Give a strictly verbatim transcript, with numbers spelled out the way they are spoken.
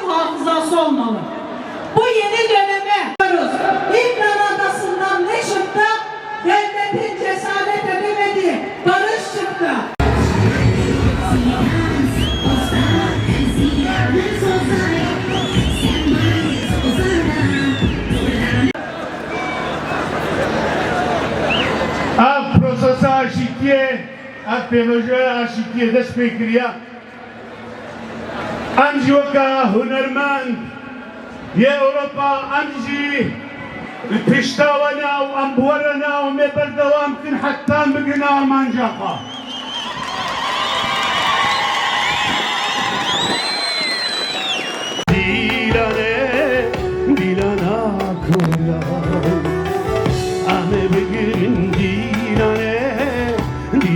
Hafızası olmalı. Bu yeni döneme İmralı adasından ne çıktı? Devletin cesarete demediği barış çıktı. Ev prosesa aşîtiyê, ev pêvajoya aşîtiyê dest pê kiriye. Em jî weke hunermend yê Ewropa, em jî li pişta we ne û em bi we re ne û em ê berdewam bikin heta em bigihine armanca xwe. Dîlanê, dîlana Kurdan.